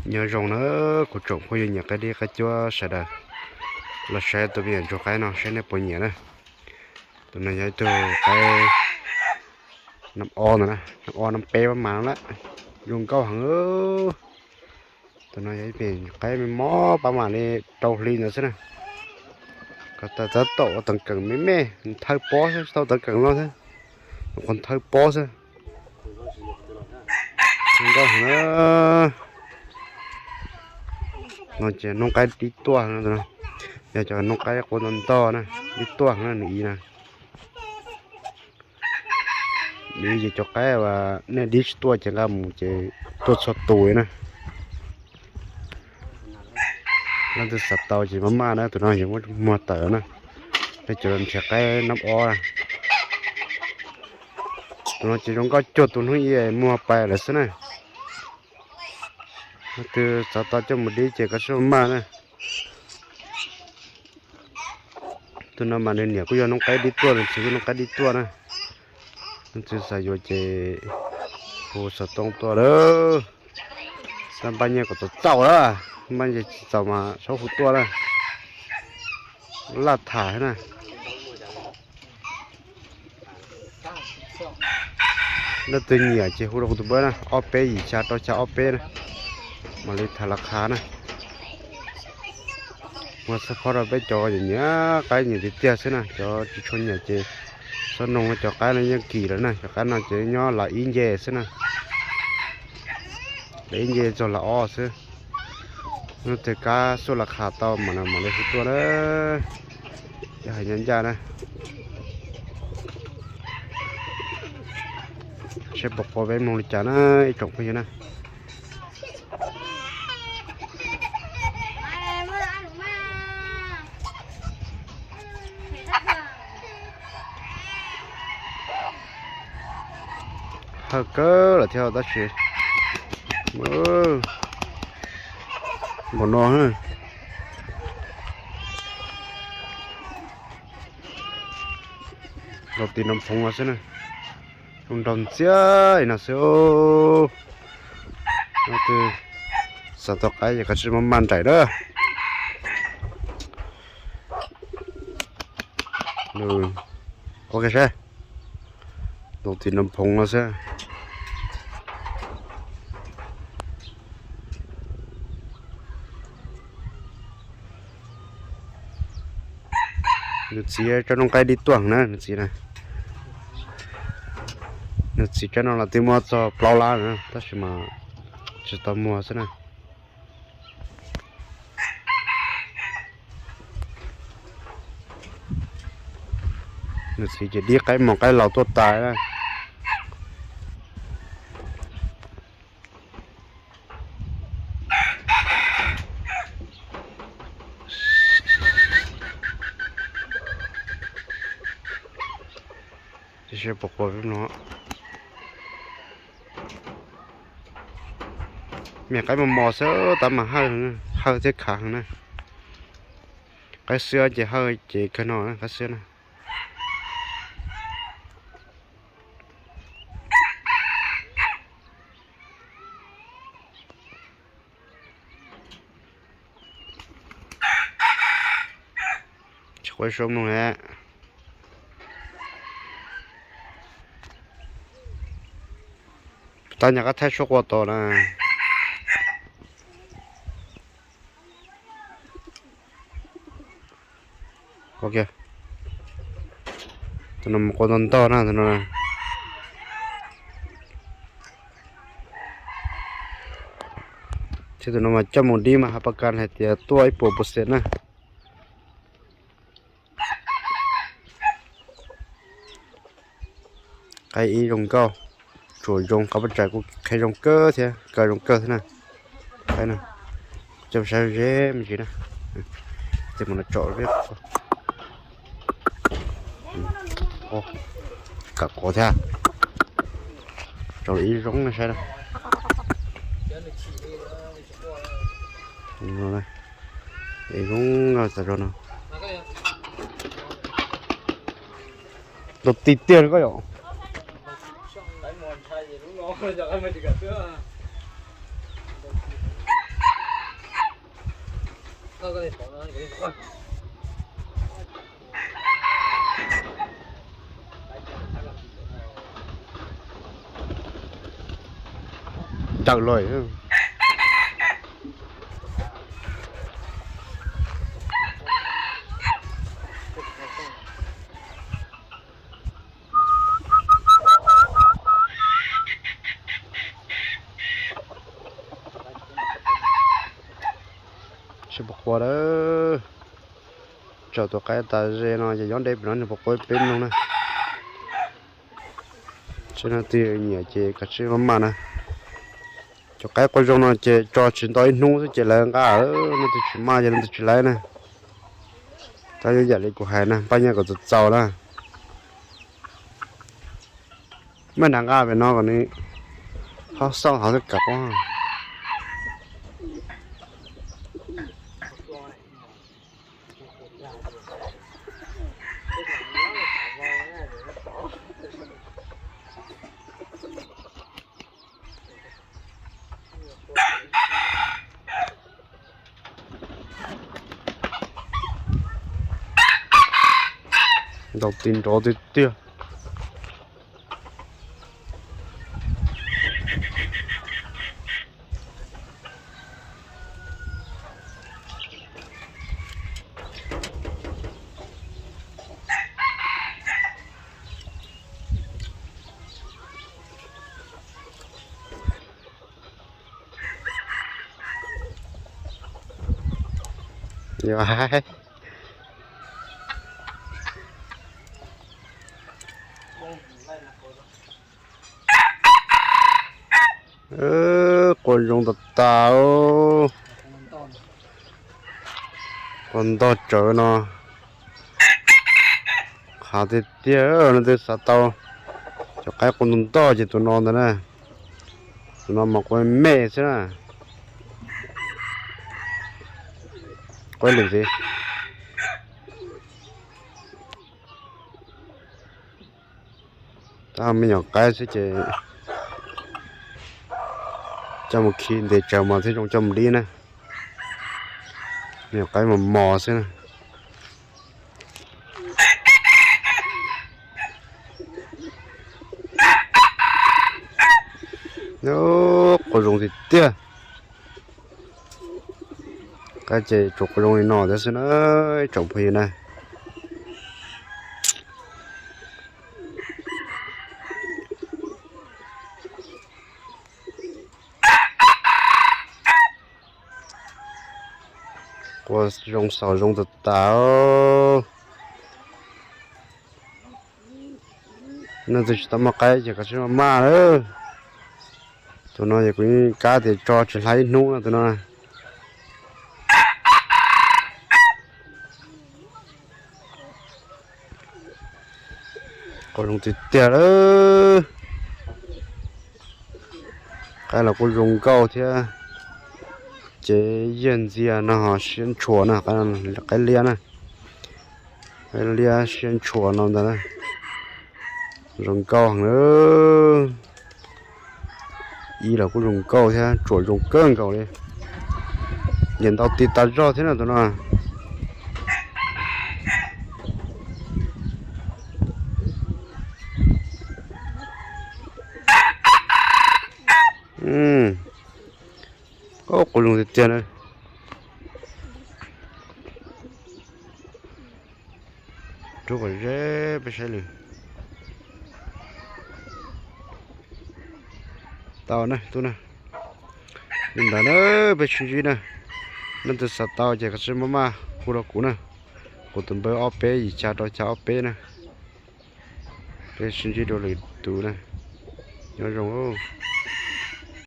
Nyob zoo na, kuv tsoom phooj ywg nyiam qaib dib qaib cuab sawv daws, los saib tus me nyuam ntsuag qaib no saib nej puas nyiam na. Tus no yog ib tug qaib nab ob ntawd na, nab ob nab peb pab mam no lawm, zoo nkauj heev. Tus no yog ib pem qaib me mob pab mam li rau hli ntawd xwb na. Ko taw txawv taum ua teev keem me me, thawb pob xwb, tsis tau teev keem no xwb, qhov thawb pob xwb. Zoo nkauj heev na. No ces noob qaib dib tuaj no, yog cov noob qaib quav ntog ntog na, dib tuaj heev na nws i na. Nws yog cov qaib uas nej dib tsis tuaj ces nqa mus ces tuaj txhua tus na. Leej twg xav tau ces maj maj na, tus no yog muab muag tawm na. Peb cov nrhiav qaib nab ob na. Tus no ces zoo nkauj cuag tus hnub ib muag pais lawm xwb na. Leej twg xav tau coj mus dib ces koj sib maj maj na. Tus no mas nws niam kuj yog noob qaib dib tuaj, nws txiv kuj noob qaib dib tuaj na. Leej twg xav yuav ces hu xov tooj tuaj lawm. Tab npaj nyiaj kom txaus txaus lawm, npaj nyiaj tsis txaus mas txhob hu tuaj na. Laj tham na. Leej twg nyiam ces hu rau kuv tus npawb na, ob peb yim xya rau xya ob peb na, mam li tham las qha na. Muag xab phob rau peb cov nyiam qaib nyiam tiag tiag xwb na, cov tsis tshua nyiam ces txhob noog, cov qaib no yeej kim lawm na, cov qaib no ces nyob las ib nce xwb na, las ib nce txog las ob xwb. Hnub twg kab xuj las qha tau mam mam li hu tuaj na. Cov hais ncaj ncaj na. Seb puas qua peb mloog li cas na ib tsoom phooj ywg na. Hawj kawg lawm thiab tab sis npaum no los tim Noo Phoov no xwb na. Zoo nraug ntxiag li no xwb. Leej twg xav tau qaib ces koj sim maj maj nraim na. Ok seb, los tim Noo Phoov no xwb. Nws txiv tso noob qaib dib tuaj na, nws txiv na. Nws txiv tso no los twb muab txog plaub lab na tab sis mas tsis tau muag xwb na. Nws txiv ces dib qaib mos qaib laus tuaj tas na. Tsis paub qua no. Me qaib mos mos xwb tab mas hawj, hawj thiab khav heev na. Qaib xwb ces hawj ces kawg no qaib xwb na. Tsis quav suab mloog he. Tab nyam qab thaij suab qua tod na. Tus no mus qua ntog ntog na tus no. Thiab tus no mas coj mus dib mas has pas kas hais tias tuaj ib puas percent na. Qaib ib zoo nkauj, tsuas zoo qhov paj tsam kuj qhia zoo kawg thiab kaw zoo kawg thiab na. Qaib no, coj saib ze me ntsis na. Tej mus no tsom peb, kam quav thiab. Tsom ib zoo saib na. Zoo txav zog no. Ntau tiag tiag li koj yom. Ntau tiag tiag. Cawm lawm. Tsis pom quav lawm. Tsaus tus qaib tas ze no ces nyob deb pem no nws pom quav peb mloog na. Tsis no twb nyiam ces kav tsij maj maj na. Cov qaib qua zoo no ces tso tsis nto ib hnub xwb ces lawv nqa, leej twg tsis maj ces leej twg tsis laib na. Tab yog yam li kuv hais na, paj nyiaj kom txaus txaus na. Maj nrad nqa pem no kom nws ho xauj hov xwb kam quab. Ntaus tis nrov tiag tiag. Yog hais. Quas zoo tas tas. Quas ntog tsawv no. Qhav tiag tiag, leej twg xav tau cov qaib quas ntog ntog ces tus no ntag na. Tus no mas quas me xwb na. Quas lwm xwb. Tab me nyuam qaib xwb ces coj mus khi ntes tsawv mas thiaj zoo coj mus dib na. Me nyuam qaib mos mos xwb na. Quas zoo tiag tiag. Qaib ces tsuas quas zoo li no thiab xwb na, tsoom phooj ywg na. Quas zoo xaus zoo tas tas. Leej twg tsis tau muaj qaib ces kav tsij maj maj lawm. Tus no ces kuv yeej kab tias tso tsis hlais ib hnub no tus no. Quas zoo tiag tiag lawm. Qaib los kuj zoo nkauj thiab. Ces yiag ntxiag no ho siab ntshua na, qaib liab na. Qaib liab siab ntshua no ntag na. Zoo nkauj heev. Ib los kuj zoo nkauj thiab, tsuas zoo kawg nkaus li. Nyiam ntaus tis tas zog thiab na tus no. Quas zoo tiag tiag na. Rub kom ze peb saib lwm. Tau na tub na. Li ntawd na, peb sib ntsib na. Leej twg xav tau ces kav tsij maj maj hu rau kuv na. Kuv tus npawb ob peb yim xya rau xya ob peb na. Peb sib ntsib dua lwm tus na. Nyob zoo.